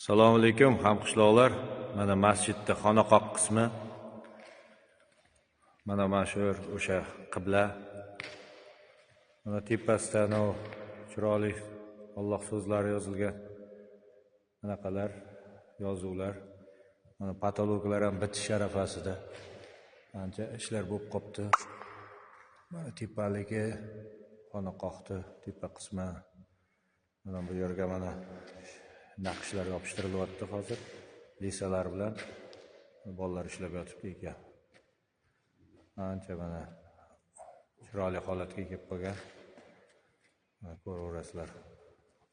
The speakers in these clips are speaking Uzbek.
Assalomu alaykum hamqishloqlar. Mana masjidda xonaqoq qismi. Mana shu o'sha qibla. Mana tepasida ana chiroyli Alloh so'zlari yozilgan anaqalar, yozuvlar. Mana patologlar ham bitish arafasida. Ancha ishlar bo'lib qopti. Mana tepaligi xonaqoqni tepa qismi. Mana bu yerga mana naqshlar yopishtirilyapti hozir lisalar bilan. Bolalar ishlab yotibdi ekan. Ancha mana chiroyli holatga kelib qolgan. Mana ko'raverasizlar.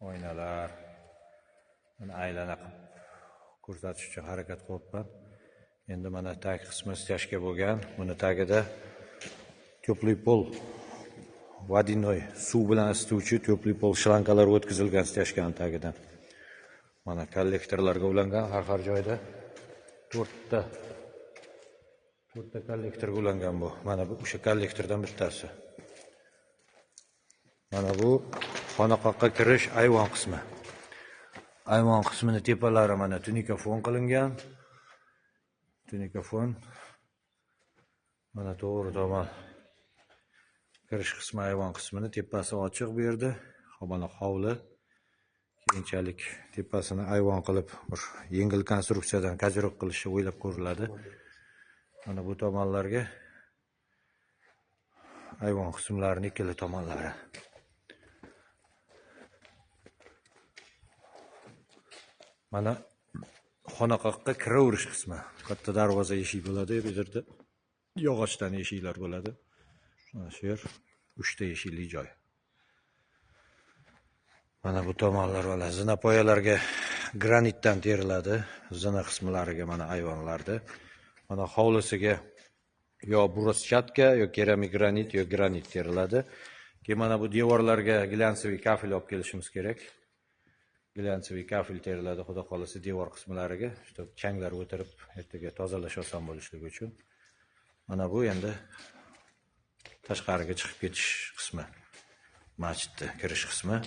Oynalar. Mana aylana qilib ko'rsatish uchun harakat qilyapman. Endi mana tag qismi stяжка bo'lgan. Buni tagida tepli pol, водяной suv bilan isituvchi tepli pol shlankalar o'tkazilgan stяжkaning tagidan. Mana kollektorlarga ulangan har joyda to'rtta kollektorga ulangan bu. Mana bu o'sha kollektordan bittasi. Mana bu xonaqoqqa kirish ayvon qismi. Ayvon qismini tepalari mana tunikafon qilingan. Tunikafon. Mana to'g'ri tomon kirish qismi ayvon qismini tepasi ochiq bu yerda. Mana hovli. Keyinchalik tepasini ayvon qilib bir yengil konstruksiyadan kajroq qilishni o'ylab ko'riladi. Mana bu tomonlarga ayvon qismlarining ikkala tomonlari. Mana xonaqoqqa kiraverish qismi. Katta darvoza eshik bo'ladi, bu yerda yog'ochdan eshiklar bo'ladi. Mana shu yer 3 ta eshikli joy. Mana bu tomonlar mana zinapoyalarga granitdan teriladi. Zina qismlariga mana ayvonlarda. Mana hovlisiga yo bruschatka, yo keramik granit, yo granit teriladi. Keyin mana bu devorlarga glянцевый kafel olib kelishimiz kerak. Glянцевый kafel teriladi, xudo xolasa devor qismlariga, shu changlar o'tirib ertaga tozalash oson bo'lishligi uchun. Mana bu endi tashqariga chiqib ketish qismi. Masjidga kirish qismi.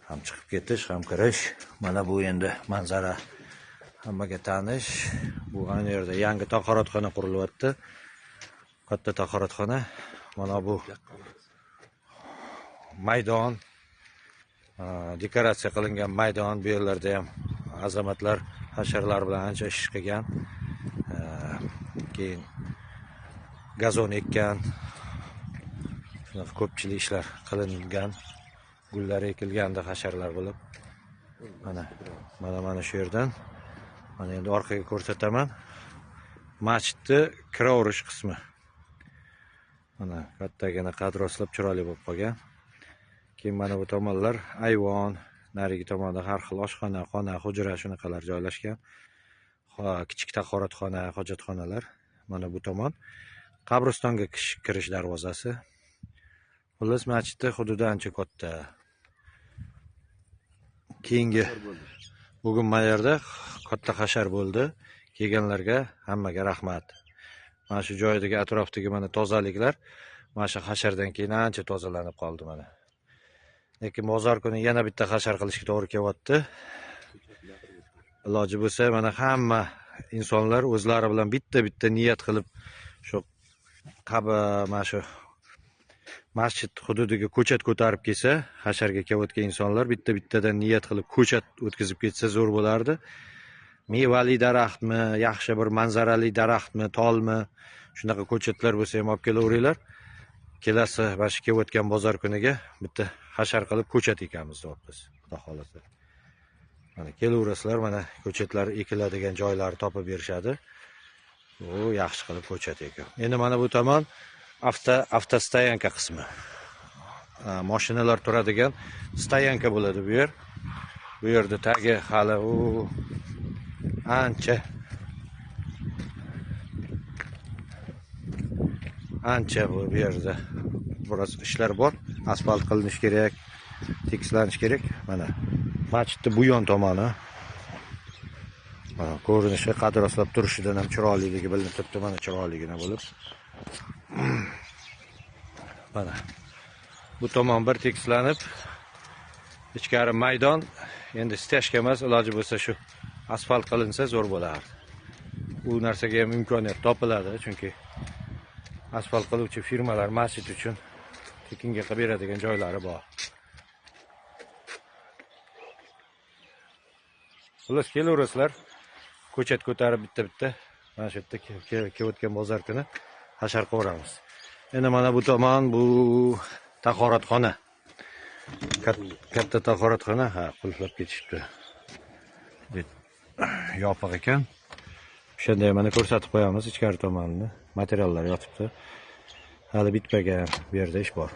Ham chiqib ketish, ham kirish. Mana bu endi manzara hammaga tanish. Bu ana yerda yangi tahoratxona qurilyapti. Katta tahoratxona. Mana bu maydon, dekoratsiya qilingan maydon. Bu yerlarda ham azamatlar hasharlar bilan ancha ish qilgan. Keyin gazon ekkan. Shunaqa ko'pchilik ishlar qilingan. Gullar ekilganda hasharlar bo'lib. Mana shu yerdan mana endi orqaga ko'rsataman. Masjidni kiraverish qismi. Mana kattagina qad rostlab chiroyli bo'lib qolgan. Keyin mana bu tomonlar ayvon, narigi tomonda har xil oshxona, xona, hujra shunaqalar joylashgan. Kichik tahoratxona, hojatxonalar. Mana bu tomon qabristonga kirish darvozasi. Xullas masjidni hududi ancha katta. Keyingi bugun mana yerda katta hashar bo'ldi. Kelganlarga hammaga rahmat. Mana shu joydagi atrofdagi mana tozaliklar mana shu hashardan keyin ancha tozalanib qoldi mana. Lekin bozor kuni yana bitta hashar qilishga to'g'ri kelyapti. Iloji bo'lsa mana hamma insonlar o'zlari bilan bitta-bitta niyat qilib shu mana shu masjid hududiga ko'chat ko'tarib kelsa, hasharga kelayotgan insonlar bitta-bittadan niyat qilib ko'chat o'tkazib ketsa zo'r bo'lardi. Mevali daraxtmi, yaxshi bir manzarali daraxtmi, tolmi, shunaqa ko'chatlar bo'lsa ham olib kelaveringlar. Kelasi mana shu kelayotgan bozor kuniga bitta hashar qilib ko'chat ekamiz deyapmiz, xudo xolasa. Mana kelaverasizlar, mana ko'chatlar ekiladigan joylarni topib berishadi. U yaxshi qilib ko'chat ekan. Endi mana bu tomon avtostoyanka qismi. Mashinalar turadigan stoyanka bo'ladi bu yer. Bu yerda tagi hali u ancha bu yerda biroz ishlar bor. Asfalt qilinishi kerak, tekislanishi kerak. Mana masjidni bu yon tomoni. Mana ko'rinishi qad rostlab turishidan ham chiroyliligi bilinib turibdi. Mana chiroyligina bo'lib. Mana bu tomon bir tekislanib, Ichkari maydon, endi stejka emas, iloji bo'lsa shu asfalt qilinsa zo'r bo'lardi. U narsaga ham imkoniyat topiladi, chunki asfalt qiluvchi firmalar masjid uchun tekinga qilib beradigan joylari bor. Xullas, kelaverasizlar, ko'chat ko'tarib bitta-bitta mana shu yerda kelayotgan bozor kuni hashar qilaveramiz. Endi mana bu tomon, bu tahoratxona. Katta tahoratxona, ha, qulflab ketishibdi. Yopiq ekan. O'shanda ham mana ko'rsatib qo'yamiz ichkari tomonini. Materiallar yotibdi. Hali bitmagan, bu yerda ish bor.